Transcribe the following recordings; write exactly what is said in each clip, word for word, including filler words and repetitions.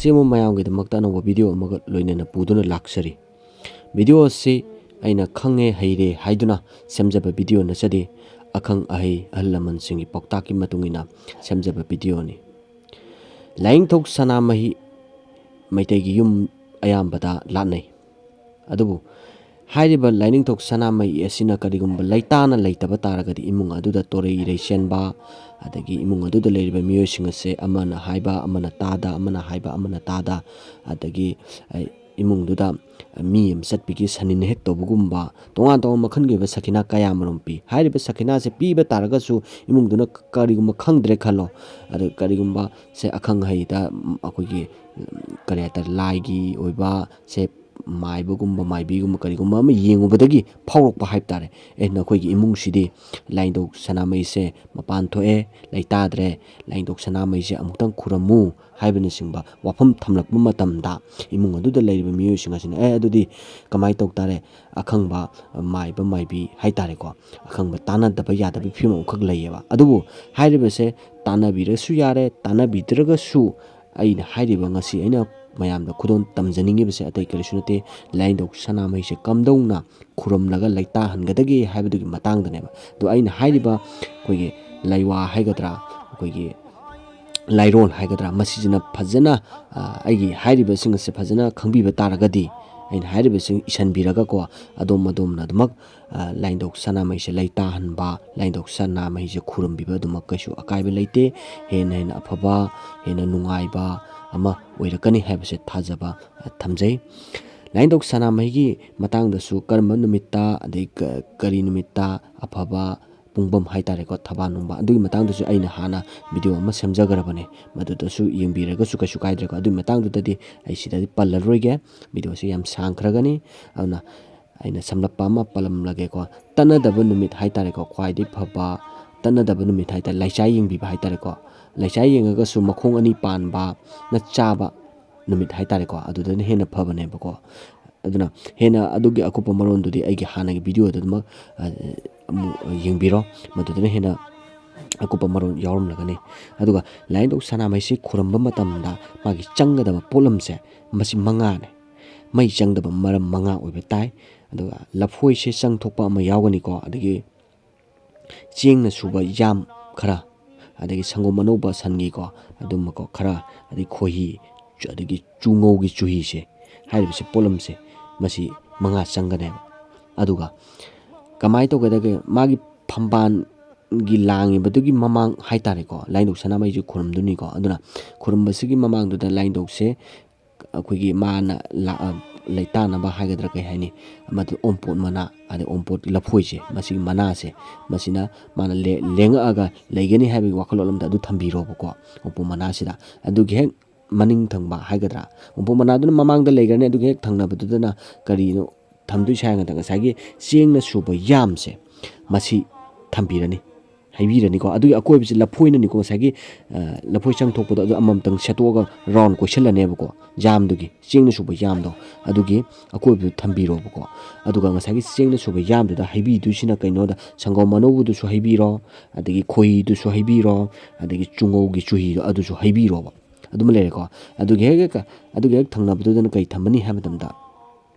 ꯁꯤꯃ ꯃꯌꯥꯝꯒꯤꯗꯃꯛꯇ ꯑꯅꯧꯕ ꯚꯤꯗꯤꯑꯣ ꯑꯃꯒ ꯂꯣꯏꯅꯅ ꯄꯨꯗꯨꯅ ꯂꯥꯛꯆꯔꯤ꯫ ꯚꯤꯗꯤꯑꯣ ꯑꯁꯤ ꯑꯩꯅ ꯈꯪꯉꯦ ꯍꯩꯔꯦ ꯍꯥꯏꯗꯨꯅ ꯁꯦꯝꯖꯕ ꯚꯤꯗꯤꯑꯣ ꯅꯠꯆꯗꯦ, ꯑꯈꯪ ꯑꯍꯩ ꯑꯍꯜ ꯂꯃꯟꯁꯤꯡꯒꯤ ꯄꯥꯎꯇꯥꯛꯀꯤ ꯃꯇꯨꯡ ꯏꯟꯅ ꯁꯦꯝꯖꯕ ꯚꯤꯗꯤꯑꯣꯅꯤ꯫ ꯂꯥꯏꯅꯤꯡꯊꯧ ꯁꯅꯥꯃꯍꯤ ꯃꯩꯇꯩꯒꯤ ꯌꯨꯝ ꯑꯌꯥꯝꯕꯗ ꯂꯥꯠꯅꯩ꯫ ꯑꯗꯨꯕꯨ ꯍꯥꯏꯔꯤꯕ ꯂꯥꯏꯅꯤꯡꯊꯧ ꯁꯅꯥꯃꯍꯤ ꯑꯁꯤꯅ ꯀꯔꯤꯒꯨꯝꯕ ꯂꯩꯇꯥꯅ ꯂꯩꯇꯕ ꯇꯥꯔꯒꯗꯤ, ꯏꯃꯨꯡ ꯑꯗꯨꯗ ꯇꯣꯔꯩ ꯏꯔꯩ ꯆꯦꯟꯕ, ꯑꯗꯒꯤ ꯏꯃꯨꯡ ꯑꯗꯨꯗ ꯂꯩꯔꯤꯕ ꯃꯤꯑꯣꯏꯁꯤꯡ ꯑꯁꯦ ꯑꯃꯅ ꯍꯥꯏꯕ ꯑꯃꯅ ꯇꯥꯗ, ꯑꯃꯅ ꯍꯥꯏꯕ ꯑꯃꯅ ꯇꯥꯗ, ꯑꯗꯒꯤ, ꯑ, ꯏꯃꯨꯡꯗꯨꯗ ꯃꯤ ꯑꯃ ꯆꯠꯄꯒꯤ ꯁꯅꯤꯟ ꯍꯦꯛ ꯇꯧꯕꯒꯨꯝꯕ, ꯇꯣꯉꯥꯟ ꯇꯣꯉꯥꯟꯕ ꯃꯈꯜꯒꯤ ꯑꯣꯏꯕ ꯁꯈꯤꯅꯥ ꯀꯌꯥ ꯑꯃꯔꯣꯝ ꯄꯤ꯫ ꯍꯥꯏꯔꯤꯕ ꯁꯈꯤꯅꯥꯁꯦ ꯄꯤꯕ ꯇꯥꯔꯒꯁꯨ ꯏꯃꯨꯡꯗꯨꯅ ꯀꯔꯤꯒꯨꯝꯕ ꯈꯪꯗ꯭ꯔꯦ ꯈꯜꯂꯣ, ꯑꯗ ꯀꯔꯤꯒꯨꯝꯕ ꯁꯦ ꯑꯈꯪ ꯑꯍꯩꯗ, ꯎꯝ, ꯑꯩꯈꯣꯏꯒꯤ, ꯎꯝ, ꯀꯔꯤ ꯍꯥꯏꯇꯥꯔꯦ, ꯂꯥꯏꯒꯤ ꯑꯣꯏꯕ ꯁꯦ ꯃꯥꯏꯕꯒꯨꯝꯕ, ꯃꯥꯏꯕꯤꯒꯨꯝꯕ ꯀꯔꯤꯒꯨꯝꯕ ꯑꯃ ꯌꯦꯡꯉꯨꯕꯗꯒꯤ ꯐꯥꯎꯔꯛꯄ ꯍꯥꯏꯕ ꯇꯥꯔꯦ, "ꯑꯦ, ꯅꯈꯣꯏꯒꯤ ꯏꯃꯨꯡꯁꯤꯗꯤ ꯂꯥꯏꯅꯤꯡꯊꯧ ꯁꯅꯥꯃꯍꯤꯁꯦ ꯃꯄꯥꯟ ꯊꯣꯛꯑꯦ, ꯂꯩꯇꯥꯗ꯭ꯔꯦ, ꯂꯥꯏꯅꯤꯡꯊꯧ ꯁꯅꯥꯃꯍꯤꯁꯦ ꯑꯃꯨꯛꯇꯪ ꯈꯨꯔꯝꯃꯨ" ꯍꯥꯏꯕꯅꯆꯤꯡꯕ ꯋꯥꯐꯝ ꯊꯝꯂꯛꯄ ꯃꯇꯝꯗ, ꯏꯃꯨꯡ ꯑꯗꯨꯗ ꯂꯩꯔꯤꯕ ꯃꯤꯑꯣꯏꯁꯤꯡ ꯑꯁꯤꯅ, "ꯑꯦ, ꯑꯗꯨꯗꯤ ꯀꯃꯥꯏꯅ ꯇꯧ ꯇꯥꯔꯦ?" ꯑꯈꯪꯕ ꯃꯥꯏꯕ ꯃꯥꯏꯕꯤ ꯍꯥꯏ ꯇꯥꯔꯦꯀꯣ, ꯑꯈꯪꯕ ꯇꯥꯟꯅꯗꯕ ꯌꯥꯗꯕꯒꯤ ꯐꯤꯕꯝ ꯑꯃꯈꯛ ꯂꯩꯌꯦꯕ꯫ ꯑꯗꯨꯕꯨ ꯍꯥꯏꯔꯤꯕꯁꯦ ꯇꯥꯟꯅꯕꯤꯔꯁꯨ ꯌꯥꯔꯦ, ꯇꯥꯟꯅꯕꯤꯗ꯭ꯔꯒꯁꯨ ꯑꯩꯅ ꯍꯥꯏꯔꯤꯕ, ꯉꯁꯤ ꯑꯩꯅ ꯃꯌꯥꯝꯗ ꯈꯨꯗꯣꯜ ꯇꯝꯖꯅꯤꯡꯉꯤꯕꯁꯦ ꯑꯇꯩ ꯀꯔꯤꯁꯨ ꯅꯠꯇꯦ, ꯂꯥꯏꯅꯤꯡꯊꯧ ꯁꯅꯥꯃꯍꯤꯁꯦ ꯀꯝꯗꯧꯅ ꯈꯨꯔꯨꯝꯂꯒ ꯂꯩꯇꯥꯍꯟꯒꯗꯒꯦ ꯍꯥꯏꯕꯗꯨꯒꯤ ꯃꯇꯥꯡꯗꯅꯦꯕ꯫ ꯑꯗꯣ ꯑꯩꯅ ꯍꯥꯏꯔꯤꯕ ꯑꯩꯈꯣꯏꯒꯤ ꯂꯩꯋꯥ ꯍꯥꯏꯒꯗ꯭ꯔꯥ, ꯑꯩꯈꯣꯏꯒꯤ ꯂꯥꯏꯔꯣꯟ ꯍꯥꯏꯒꯗ꯭ꯔꯥ, ꯃꯁꯤꯁꯤꯅ ꯐꯖꯅ, ꯑ, ꯑꯩꯒꯤ ꯍꯥꯏꯔꯤꯕꯁꯤꯡ ꯑꯁꯦ ꯐꯖꯅ ꯈꯪꯕꯤꯕ ꯇꯥꯔꯒꯗꯤ, ꯑꯩꯅ ꯍꯥꯏꯔꯤꯕꯁꯤꯡ ꯏꯁꯤꯟꯕꯤꯔꯒꯀꯣ, ꯑꯗꯣꯝ ꯑꯗꯣꯝꯅ ꯑꯗꯨꯃꯛ, ꯑ, ꯂꯥꯏꯅꯤꯡꯊꯧ ꯁꯅꯥꯃꯍꯤꯁꯦ ꯂꯩꯇꯥꯍꯟꯕ, ꯂꯥꯏꯅꯤꯡꯊꯧ ꯁꯅꯥꯃꯍꯤꯁꯦ ꯈꯨꯔꯨꯝꯕꯤꯕ ꯑꯗꯨꯃꯛ ꯀꯩꯁꯨ ꯑꯀꯥꯏꯕ ꯂꯩꯇꯦ꯫ ꯍꯦꯟꯅ ꯍꯦꯟꯅ ꯑꯐꯕ, ꯍꯦꯟꯅ ꯅꯨꯡꯉꯥꯏꯕ ꯑꯃ ꯑꯣꯏꯔꯛꯀꯅꯤ ꯍꯥꯏꯕꯁꯦ ꯊꯥꯖꯕ, ꯑ, ꯊꯝꯖꯩ꯫ ꯂꯥꯏꯅꯤꯡꯊꯧ ꯁꯅꯥꯃꯍꯤꯒꯤ ꯃꯇꯥꯡꯗꯁꯨ ꯀꯔꯝꯕ ꯅꯨꯃꯤꯠꯇ, ꯑꯗꯩ ꯀ-, ꯀꯔꯤ ꯅꯨꯃꯤꯠꯇ ꯑꯐꯕ ꯄꯨꯡꯐꯝ ꯍꯥꯏ ꯇꯥꯔꯦꯀꯣ, ꯊꯕꯥꯜ ꯅꯨꯡꯕ, ꯑꯗꯨꯒꯤ ꯃꯇꯥꯡꯗꯁꯨ ꯑꯩꯅ ꯍꯥꯟꯅ ꯚꯤꯗꯤꯑꯣ ꯑꯃ ꯁꯦꯝꯖꯈ꯭ꯔꯕꯅꯦ, ꯃꯗꯨꯗꯁꯨ ꯌꯦꯡꯕꯤꯔꯒꯁꯨ ꯀꯩꯁꯨ ꯀꯥꯏꯗ꯭ꯔꯦꯀꯣ꯫ ꯑꯗꯨꯒꯤ ꯃꯇꯥꯡꯗꯨꯗꯗꯤ ꯑꯩ ꯁꯤꯗꯗꯤ ꯄꯜꯂꯔꯣꯏꯒꯦ, ꯚꯤꯗꯤꯑꯣꯁꯤ ꯌꯥꯝ ꯁꯥꯡꯈ꯭ꯔꯒꯅꯤ꯫ ꯑꯗꯨꯅ ꯑꯩꯅ ꯁꯝꯂꯞꯄ ꯑꯃ ꯄꯜꯂꯝꯂꯒꯦꯀꯣ꯫ ꯇꯠꯅꯗꯕ ꯅꯨꯃꯤꯠ ꯍꯥꯏ ꯇꯥꯔꯦꯀꯣ, ꯈ꯭ꯋꯥꯏꯗꯒꯤ ꯐꯕ ꯇꯠꯅꯗꯕ ꯅꯨꯃꯤꯠ ꯍꯥꯏ ꯇꯥꯔꯦ, ꯂꯩꯆꯥꯏ ꯌꯦꯡꯕꯤꯕ ꯍꯥꯏ ꯇꯥꯔꯦꯀꯣ꯫ ꯂꯩꯆꯥꯏ ꯌꯦꯡꯉꯒꯁꯨ ꯃꯈꯣꯡ ꯑꯅꯤ ꯄꯥꯟꯕꯅ ꯆꯥꯕ ꯅꯨꯃꯤꯠ ꯍꯥꯏ ꯇꯥꯔꯦꯀꯣ, ꯑꯗꯨꯗꯅ ꯍꯦꯟꯅ ꯐꯕꯅꯦꯕꯀꯣ꯫ ꯑꯗꯨꯅ ꯍꯦꯟꯅ ꯑꯗꯨꯒꯤ ꯑꯀꯨꯞꯄ ꯃꯔꯣꯟꯗꯨꯗꯤ ꯑꯩꯒꯤ ꯍꯥꯟꯅꯒꯤ ꯚꯤꯗꯤꯑꯣꯗ ꯑꯗꯨꯃꯛ, ꯑ, ꯑꯃꯨꯛ ꯌꯦꯡꯕꯤꯔꯣ, ꯃꯗꯨꯗꯅ ꯍꯦꯟꯅ ꯑꯀꯨꯞꯄ ꯃꯔꯣꯜ ꯌꯥꯎꯔꯝꯂꯒꯅꯤ꯫ ꯑꯗꯨꯒ ꯂꯥꯏꯅꯤꯡꯊꯧ ꯁꯅꯥꯃꯍꯤꯁꯤ ꯈꯨꯔꯨꯝꯕ ꯃꯇꯝꯗ ꯃꯥꯒꯤ ꯆꯪꯒꯗꯕ ꯄꯣꯠꯂꯝꯁꯦ ꯃꯁꯤ ꯃꯉꯥꯅꯦ꯫ ꯃꯩ ꯆꯪꯗꯕ ꯃꯔꯝ ꯃꯉꯥ ꯑꯣꯏꯕ ꯇꯥꯏ꯫ ꯑꯗꯨꯒ ꯂꯐꯣꯏꯁꯦ ꯆꯪꯊꯣꯛꯄ ꯑꯃ ꯌꯥꯎꯒꯅꯤꯀꯣ, ꯑꯗꯒꯤ ꯆꯦꯡꯅ ꯁꯨꯕ ꯌꯥꯝ ꯈꯔ, ꯑꯗꯒꯤ ꯁꯪꯒꯣꯝ ꯑꯅꯧꯕ ꯁꯟꯒꯤꯀꯣ ꯑꯗꯨꯝꯕꯀꯣ ꯈꯔ, ꯑꯗꯩ ꯈꯣꯏꯍꯤ, ꯆꯨ-, ꯑꯗꯒꯤ ꯆꯨꯉꯧꯒꯤ ꯆꯨꯍꯤꯁꯦ, ꯍꯥꯏꯔꯤꯕꯁꯦ ꯄꯣꯠꯂꯝꯁꯦ ꯃꯁꯤ ꯃꯉꯥ ꯆꯪꯒꯅꯦꯕ꯫ ꯑꯗꯨꯒ ꯀꯃꯥꯏꯅ ꯇꯧꯒꯗꯒꯦ, ꯃꯥꯒꯤ ꯐꯝꯕꯥꯜꯒꯤ ꯂꯥꯡꯉꯤꯕꯗꯨꯒꯤ ꯃꯃꯥꯡ ꯍꯥꯏꯇꯥꯔꯦꯀꯣ, ꯂꯥꯏꯅꯤꯡꯊꯧ ꯁꯅꯥꯃꯍꯤꯁꯤ ꯈꯨꯔꯨꯝꯗꯣꯏꯅꯤꯀꯣ꯫ ꯑꯗꯨꯅ ꯈꯨꯔꯨꯝꯕꯁꯤꯒꯤ ꯃꯃꯥꯡꯗꯨꯗ ꯂꯥꯏꯅꯤꯡꯊꯧꯁꯦ ꯑꯩꯈꯣꯏꯒꯤ ꯃꯥꯅ ꯂꯥ-, ꯑ, ꯂꯩꯇꯥꯅꯕ ꯍꯥꯏꯒꯗ꯭ꯔꯥ ꯀꯩ ꯍꯥꯏꯅꯤ, ꯃꯗꯨ ꯑꯣꯝꯄꯣꯠ ꯃꯅꯥ, ꯑꯗꯩ ꯑꯣꯝꯄꯣꯠ ꯂꯐꯣꯏꯁꯦ, ꯃꯁꯤꯒꯤ ꯃꯅꯥꯁꯦ, ꯃꯁꯤꯅ ꯃꯥꯅ ꯂꯦ-, ꯂꯦꯡꯉꯛꯑꯒ ꯂꯩꯒꯅꯤ ꯍꯥꯏꯕꯒꯤ ꯋꯥꯈꯜꯂꯣꯟ ꯑꯃꯗ ꯑꯗꯨ ꯊꯝꯕꯤꯔꯣꯕꯀꯣ꯫ ꯑꯣꯝꯄꯣꯠ ꯃꯅꯥꯁꯤꯗ, ꯑꯗꯨꯒꯤ ꯍꯦꯛ ꯃꯅꯤꯡ ꯊꯪꯕ ꯍꯥꯏꯒꯗ꯭ꯔꯥ, ꯑꯣꯝꯄꯣꯠ ꯃꯅꯥꯗꯨꯅ ꯃꯃꯥꯡꯗ ꯂꯩꯈ꯭ꯔꯅꯤ, ꯑꯗꯨꯒꯤ ꯍꯦꯛ ꯊꯪꯅꯕꯗꯨꯗꯅ ꯀꯔꯤꯅꯣ ꯊꯝꯗꯣꯏꯁꯦ ꯍꯥꯏꯔꯒꯗ ꯉꯁꯥꯏꯒꯤ ꯆꯦꯡꯅ ꯁꯨꯕ ꯌꯥꯝꯁꯦ ꯃꯁꯤ ꯊꯝꯕꯤꯔꯅꯤ, ꯍꯩꯕꯤꯔꯅꯤꯀꯣ꯫ ꯑꯗꯨꯒꯤ ꯑꯀꯣꯏꯕꯁꯦ ꯂꯐꯣꯏꯅꯅꯤꯀꯣ, ꯉꯁꯥꯏꯒꯤ, ꯑ, ꯂꯐꯣꯏ ꯆꯪꯊꯣꯛꯄꯗꯣ ꯑꯗꯨ ꯑꯃꯃꯝꯇꯪ ꯁꯦꯠꯇꯣꯛꯑꯒ ꯔꯥꯎꯟ ꯀꯣꯏꯁꯤꯜꯂꯅꯦꯕꯀꯣ, ꯌꯥꯝꯗꯨꯒꯤ, ꯆꯦꯡꯅ ꯁꯨꯕ ꯌꯥꯝꯗꯣ, ꯑꯗꯨꯒꯤ ꯑꯀꯣꯏꯕꯗꯨ ꯊꯝꯕꯤꯔꯣꯕꯀꯣ꯫ ꯑꯗꯨꯒ ꯉꯁꯥꯏꯒꯤ ꯆꯦꯡꯅ ꯁꯨꯕ ꯌꯥꯝꯗꯨꯗ ꯍꯩꯕꯤꯗꯣꯏꯁꯤꯅ ꯀꯩꯅꯣꯗ, ꯁꯪꯒꯣꯝ ꯑꯅꯧꯕꯗꯨꯁꯨ ꯍꯩꯕꯤꯔꯣ, ꯑꯗꯒꯤ ꯈꯣꯏꯍꯤꯗꯨꯁꯨ ꯍꯩꯕꯤꯔꯣ, ꯑꯗꯒꯤ ꯆꯨꯉꯧꯒꯤ ꯆꯨꯍꯤꯗꯣ ꯑꯗꯨꯁꯨ ꯍꯩꯕꯤꯔꯣꯕ꯫ ꯑꯗꯨꯃ ꯂꯩꯔꯦꯀꯣ꯫ ꯑꯗꯨꯒꯤ ꯍꯦꯛ, ꯑꯗꯨꯒꯤ ꯍꯦꯛ ꯊꯪꯅꯕꯗꯨꯗꯅ ꯀꯩ ꯊꯝꯃꯅꯤ ꯍꯥꯏꯕ ꯃꯇꯝꯗ,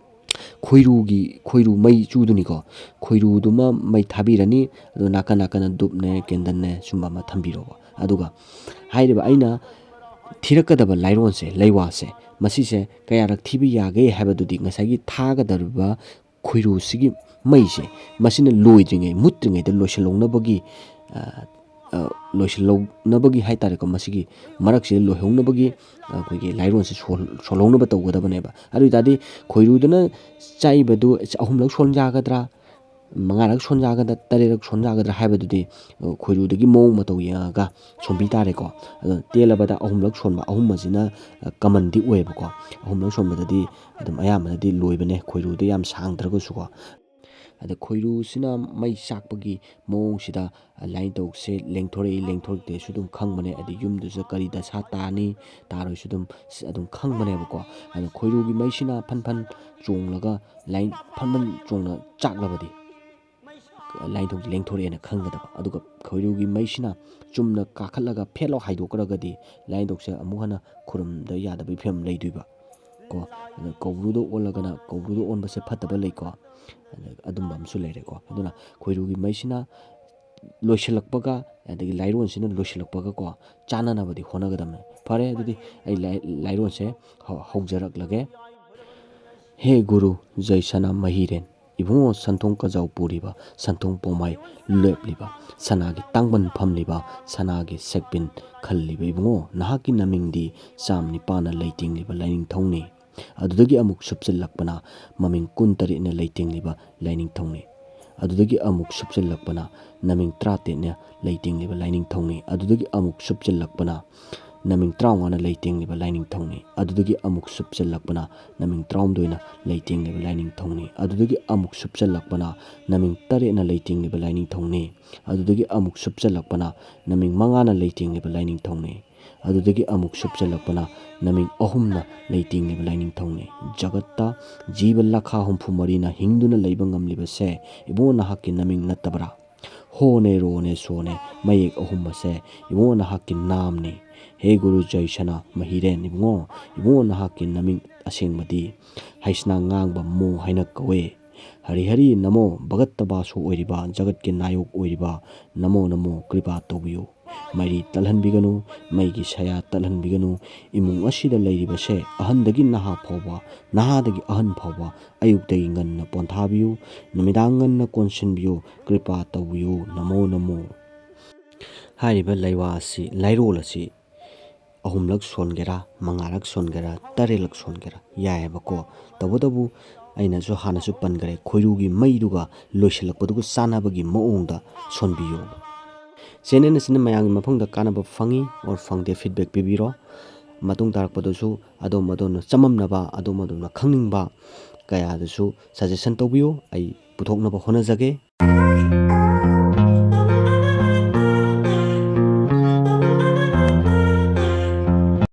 ꯈꯣꯏꯔꯨꯒꯤ, ꯈꯣꯏꯔꯨ ꯃꯩ ꯆꯨꯗꯨꯅꯤꯀꯣ, ꯈꯣꯏꯔꯨꯗꯨꯃ ꯃꯩ ꯊꯥꯕꯤꯔꯅꯤ꯫ ꯑꯗꯨꯒ ꯅꯥꯀꯟ ꯅꯥꯀꯟꯗ ꯙꯨꯞꯅꯦ, ꯀꯦꯟꯗꯜꯅꯦ, ꯁꯨꯝꯕ ꯑꯃ ꯊꯝꯕꯤꯔꯣꯕ꯫ ꯑꯗꯨꯒ ꯍꯥꯏꯔꯤꯕ ꯑꯩꯅ ꯊꯤꯔꯛꯀꯗꯕ ꯂꯥꯏꯔꯣꯟꯁꯦ, ꯂꯩꯋꯥꯁꯦ, ꯃꯁꯤꯁꯦ ꯀꯌꯥꯔꯛ ꯊꯤꯕ ꯌꯥꯒꯦ ꯍꯥꯏꯕꯗꯨꯗꯤ ꯉꯁꯥꯏꯒꯤ ꯊꯥꯒꯗꯧꯔꯤꯕ ꯈꯣꯏꯔꯨꯁꯤꯒꯤ ꯃꯩꯁꯦ, ꯃꯁꯤꯅ ꯂꯣꯏꯗ꯭ꯔꯤꯉꯩ, ꯃꯨꯠꯇ꯭ꯔꯤꯉꯩꯗ ꯂꯣꯏꯁꯤꯜꯍꯧꯅꯕꯒꯤ, ꯑ, ꯑ, ꯂꯣꯏꯁꯤꯜꯍꯧꯅꯕꯒꯤ ꯍꯥꯏ ꯇꯥꯔꯦꯀꯣ, ꯃꯁꯤꯒꯤ ꯃꯔꯛꯁꯤꯗ ꯂꯣꯏꯍꯧꯅꯕꯒꯤ, ꯑ, ꯑꯩꯈꯣꯏꯒꯤ ꯂꯥꯏꯔꯣꯟꯁꯦ ꯁꯣꯜ-, ꯁꯣꯜꯍꯧꯅꯕ ꯇꯧꯒꯗꯕꯅꯦꯕ꯫ ꯑꯗꯨ ꯑꯣꯏ ꯇꯥꯔꯗꯤ ꯈꯣꯏꯔꯨꯗꯨꯅ ꯆꯥꯏꯕꯗꯨ ꯑꯍꯨꯝꯂꯛ ꯁꯣꯟ ꯌꯥꯒꯗ꯭ꯔꯥ, ꯃꯉꯥꯔꯛ ꯁꯣꯟ ꯌꯥꯒꯗ꯭ꯔꯥ, ꯇꯔꯦꯠꯔꯛ ꯁꯣꯟ ꯌꯥꯒꯗ꯭ꯔꯥ ꯍꯥꯏꯕꯗꯨꯗꯤ, ꯑ, ꯈꯣꯏꯔꯨꯗꯒꯤ ꯃꯑꯣꯡ ꯃꯇꯧ ꯌꯦꯡꯉꯒ ꯁꯣꯟꯕꯤ ꯇꯥꯔꯦꯀꯣ꯫ ꯑꯗꯣ ꯇꯦꯜꯂꯕꯗ ꯑꯍꯨꯝꯂꯛ ꯁꯣꯟꯕ, ꯑꯍꯨꯝ ꯑꯁꯤꯅ, ꯑ, ꯀꯃꯟꯗꯤ ꯑꯣꯏꯌꯦꯕꯀꯣ꯫ ꯑꯍꯨꯝꯂꯛ ꯁꯣꯟꯕꯗꯗꯤ ꯑꯗꯨꯝ ꯑꯌꯥꯝꯕꯅꯗꯤ ꯂꯣꯏꯕꯅꯦ, ꯈꯣꯏꯔꯨꯗ ꯌꯥꯝ ꯁꯥꯡꯗ꯭ꯔꯒꯁꯨꯀꯣ꯫ ꯑꯗ ꯈꯣꯏꯔꯨꯁꯤꯅ ꯃꯩ ꯆꯥꯛꯄꯒꯤ ꯃꯑꯣꯡꯁꯤꯗ ꯂꯥꯏꯅꯤꯡꯊꯧꯁꯦ ꯂꯦꯡꯊꯣꯔꯛꯏ, ꯂꯦꯡꯊꯣꯔꯛꯇꯦꯁꯨ ꯑꯗꯨꯝ ꯈꯪꯕꯅꯦ, ꯑꯗꯩ ꯌꯨꯝꯗꯨꯁꯨ ꯀꯔꯤ ꯗꯁꯥ ꯇꯥꯅꯤ, ꯇꯥꯔꯣꯏꯁꯨ ꯑꯗꯨꯝ, ꯑꯗꯨꯝ ꯈꯪꯕꯅꯦꯕꯀꯣ꯫ ꯑꯗꯣ ꯈꯣꯏꯔꯨꯒꯤ ꯃꯩꯁꯤꯅ ꯐꯟ ꯐꯟ ꯆꯣꯡꯂꯒ, ꯂꯥꯏꯟ ꯐꯟ ꯐꯟ ꯆꯣꯡꯅ ꯆꯥꯛꯂꯕꯗꯤ, ꯂꯥꯏꯅꯤꯡꯊꯧꯁꯦ ꯂꯦꯡꯊꯣꯔꯛꯑꯦꯅ ꯈꯪꯒꯗꯕ꯫ ꯑꯗꯨꯒ ꯈꯣꯏꯔꯨꯒꯤ ꯃꯩꯁꯤꯅ ꯆꯨꯝꯅ ꯀꯥꯈꯠꯂꯒ ꯐꯦꯠ ꯂꯥꯎ ꯍꯥꯏꯗꯣꯛꯈ꯭ꯔꯒꯗꯤ ꯂꯥꯏꯅꯤꯡꯊꯧꯁꯦ ꯑꯃꯨꯛ ꯍꯟꯅ ꯈꯨꯔꯨꯝꯗ ꯌꯥꯗꯕꯒꯤ ꯐꯤꯕꯝ ꯂꯩꯗꯣꯏꯕ ꯀꯣ꯫ ꯑꯗ ꯀꯧꯕ꯭ꯔꯨꯗ ꯑꯣꯜꯂꯒꯅ, ꯀꯧꯕ꯭ꯔꯨꯗ ꯑꯣꯟꯕꯁꯦ ꯐꯠꯇꯕ ꯂꯩꯀꯣ꯫ ꯑꯗ ꯑꯗꯨꯝꯕ ꯑꯃꯁꯨ ꯂꯩꯔꯦꯀꯣ꯫ ꯑꯗꯨꯅ ꯈꯣꯏꯔꯨꯒꯤ ꯃꯩꯁꯤꯅ ꯂꯣꯏꯁꯤꯜꯂꯛꯄꯒ, ꯑꯗꯒꯤ ꯂꯥꯏꯔꯣꯟꯁꯤꯅ ꯂꯣꯏꯁꯤꯜꯂꯛꯄꯒꯀꯣ ꯆꯥꯟꯅꯅꯕꯗꯤ ꯍꯣꯠꯅꯒꯗꯕꯅꯤ꯫ ꯐꯔꯦ, ꯑꯗꯨꯗꯤ ꯑꯩ ꯂꯥꯏ-, ꯂꯥꯏꯔꯣꯟꯁꯦ ꯍꯧ-, ꯍꯧꯖꯔꯛꯂꯒꯦ꯫ ꯍꯦ ꯒꯨꯔꯨ ꯖꯩꯁꯅꯥ ꯃꯍꯤꯔꯦꯟ, ꯏꯕꯨꯡꯉꯣ ꯁꯟꯊꯣꯡ ꯀꯖꯥꯎ ꯄꯨꯔꯤꯕ, ꯁꯟꯊꯣꯡ ꯄꯣꯃꯥꯏ ꯂꯦꯞꯂꯤꯕ, ꯁꯅꯥꯒꯤ ꯇꯥꯡꯕꯟ ꯐꯝꯂꯤꯕ, ꯁꯅꯥꯒꯤ ꯁꯦꯛꯄꯤꯟ ꯈꯜꯂꯤꯕ ꯏꯕꯨꯡꯉꯣ, ꯅꯍꯥꯛꯀꯤ ꯅꯃꯤꯡꯗꯤ ꯆꯥꯝ ꯅꯤꯄꯥꯟꯅ ꯂꯩꯇꯦꯡꯂꯤꯕ ꯂꯥꯏꯅꯤꯡꯊꯧꯅꯤ꯫ ꯑꯗꯨꯗꯒꯤ ꯑꯃꯨꯛ ꯁꯨꯞꯆꯤꯜꯂꯛꯄꯅ ꯃꯃꯤꯡ ꯀꯨꯟꯇꯔꯦꯠꯅ ꯂꯩꯇꯦꯡꯂꯤꯕ ꯂꯥꯏꯅꯤꯡꯊꯧꯅꯤ꯫ ꯑꯗꯨꯗꯒꯤ ꯑꯃꯨꯛ ꯁꯨꯞꯆꯤꯜꯂꯛꯄꯅ ꯅꯃꯤꯡ ꯇꯔꯥꯇꯔꯦꯠꯅ ꯂꯩꯇꯦꯡꯂꯤꯕ ꯂꯥꯏꯅꯤꯡꯊꯧꯅꯤ꯫ ꯑꯗꯨꯗꯒꯤ ꯑꯃꯨꯛ ꯁꯨꯞꯆꯤꯜꯂꯛꯄꯅ ꯅꯃꯤꯡ ꯇꯔꯥꯃꯉꯥꯅ ꯂꯩꯇꯦꯡꯂꯤꯕ ꯂꯥꯏꯅꯤꯡꯊꯧꯅꯤ꯫ ꯑꯗꯨꯗꯒꯤ ꯑꯃꯨꯛ ꯁꯨꯞꯆꯤꯜꯂꯛꯄꯅ ꯅꯃꯤꯡ ꯇꯔꯥꯍꯨꯝꯗꯣꯏꯅ ꯂꯩꯇꯦꯡꯂꯤꯕ ꯂꯥꯏꯅꯤꯡꯊꯧꯅꯤ꯫ ꯑꯗꯨꯗꯒꯤ ꯑꯃꯨꯛ ꯁꯨꯞꯆꯤꯜꯂꯛꯄꯅ ꯅꯃꯤꯡ ꯇꯔꯦꯠꯅ ꯂꯩꯇꯦꯡꯂꯤꯕ ꯂꯥꯏꯅꯤꯡꯊꯧꯅꯤ꯫ ꯑꯗꯨꯗꯒꯤ ꯑꯃꯨꯛ ꯁꯨꯞꯆꯤꯜꯂꯛꯄꯅ ꯅꯃꯤꯡ ꯃꯉꯥꯅ ꯂꯩꯇꯦꯡꯂꯤꯕ ꯂꯥꯏꯅꯤꯡꯊꯧꯅꯤ꯫ ꯑꯗꯨꯗꯒꯤ ꯑꯃꯨꯛ ꯁꯨꯞꯆꯤꯜꯂꯛꯄꯅ ꯅꯃꯤꯡ ꯑꯍꯨꯝꯅ ꯂꯩꯇꯦꯡꯂꯤꯕ ꯂꯥꯏꯅꯤꯡꯊꯧꯅꯤ꯫ ꯖꯒꯠꯇ ꯖꯤꯕ ꯂꯥꯈ ꯍꯨꯝꯐꯨ ꯃꯔꯤꯅ ꯍꯤꯡꯗꯨꯅ ꯂꯩꯕ ꯉꯝꯂꯤꯕꯁꯦ ꯏꯕꯨꯡꯉꯣ ꯅꯍꯥꯛꯀꯤ ꯅꯃꯤꯡ ꯅꯠꯇꯕ꯭ꯔꯥ? ꯍꯣꯅꯦ, ꯔꯣꯅꯦ, ꯁꯣꯅꯦ, ꯃꯌꯦꯛ ꯑꯍꯨꯝ ꯑꯁꯦ ꯏꯕꯨꯡꯉꯣ ꯅꯍꯥꯛꯀꯤ ꯅꯥꯝꯅꯤ꯫ ꯍꯦ ꯒꯨꯔꯨ ꯖꯩꯁꯅꯥ ꯃꯍꯤꯔꯦꯟ ꯏꯕꯨꯡꯉꯣ, ꯏꯕꯨꯡꯉꯣ ꯅꯍꯥꯛꯀꯤ ꯅꯃꯤꯡ ꯑꯁꯦꯡꯕꯗꯤ ꯍꯩꯁꯅꯥ ꯉꯥꯡꯕ ꯃꯣ ꯍꯥꯏꯅ ꯀꯧꯋꯦ꯫ ꯍꯔꯤ ꯍꯔꯤ ꯅꯃꯣ꯫ ꯚꯒꯠꯇ ꯕꯥꯁꯨ ꯑꯣꯏꯔꯤꯕ, ꯖꯒꯠꯀꯤ ꯅꯥꯌꯣꯛ ꯑꯣꯏꯔꯤꯕ, ꯅꯃꯣ ꯅꯃꯣ, ꯀ꯭ꯔꯤꯄꯥ ꯇꯧꯕꯤꯌꯨ꯫ ꯃꯩꯔꯤ ꯇꯠꯍꯟꯕꯤꯒꯅꯨ, ꯃꯩꯒꯤ ꯁꯌꯥ ꯇꯠꯍꯟꯕꯤꯒꯅꯨ꯫ ꯏꯃꯨꯡ ꯑꯁꯤꯗ ꯂꯩꯔꯤꯕꯁꯦ ꯑꯍꯟꯗꯒꯤ ꯅꯍꯥ ꯐꯥꯎꯕ, ꯅꯍꯥꯗꯒꯤ ꯑꯍꯟ ꯐꯥꯎꯕ ꯑꯌꯨꯛꯇꯒꯤ ꯉꯟꯅ ꯄꯣꯟꯊꯥꯕꯤꯌꯨ, ꯅꯨꯃꯤꯗꯥꯡ ꯉꯟꯅ ꯀꯣꯟꯁꯤꯟꯕꯤꯌꯨ, ꯀ꯭ꯔꯤꯄꯥ ꯇꯧꯕꯤꯌꯨ, ꯅꯃꯣ ꯅꯃꯣ꯫ ꯍꯥꯏꯔꯤꯕ ꯂꯩꯋꯥ ꯑꯁꯤ, ꯂꯥꯏꯔꯣꯜ ꯑꯁꯤ ꯑꯍꯨꯝꯂꯛ ꯁꯣꯟꯒꯦꯔꯥ, ꯃꯉꯥꯔꯛ ꯁꯣꯟꯒꯦꯔꯥ, ꯇꯔꯦꯠꯂꯛ ꯁꯣꯟꯒꯦꯔꯥ ꯌꯥꯏꯑꯕꯀꯣ꯫ ꯇꯧꯕꯇꯕꯨ ꯑꯩꯅꯁꯨ ꯍꯥꯟꯅꯁꯨ ꯄꯟꯈꯔꯦ, ꯈꯣꯏꯔꯨꯒꯤ ꯃꯩꯗꯨꯒ ꯂꯣꯏꯁꯤꯜꯂꯛꯄꯗꯨꯒ ꯆꯥꯟꯅꯕꯒꯤ ꯃꯑꯣꯡꯗ ꯁꯣꯟꯕꯤꯌꯨ꯫ ꯆꯦꯅꯦꯜ ꯑꯁꯤꯅ ꯃꯌꯥꯝꯒꯤ ꯃꯐꯝꯗ ꯀꯥꯟꯅꯕ ꯐꯪꯉꯤ ꯑꯣꯔ ꯐꯪꯗꯦ, ꯐꯤꯗꯕꯦꯛ ꯄꯤꯕꯤꯔꯣ꯫ ꯃꯇꯨꯡ ꯇꯥꯔꯛꯄꯗꯁꯨ ꯑꯗꯣꯝ ꯑꯗꯣꯝꯅ ꯆꯃꯝꯅꯕ, ꯑꯗꯣꯝ ꯑꯗꯣꯝꯅ ꯈꯪꯅꯤꯡꯕ ꯀꯌꯥꯗꯁꯨ ꯁꯖꯦꯁꯟ ꯇꯧꯕꯤꯌꯨ, ꯑꯩ ꯄꯨꯊꯣꯛꯅꯕ ꯍꯣꯠꯅꯖꯒꯦ꯫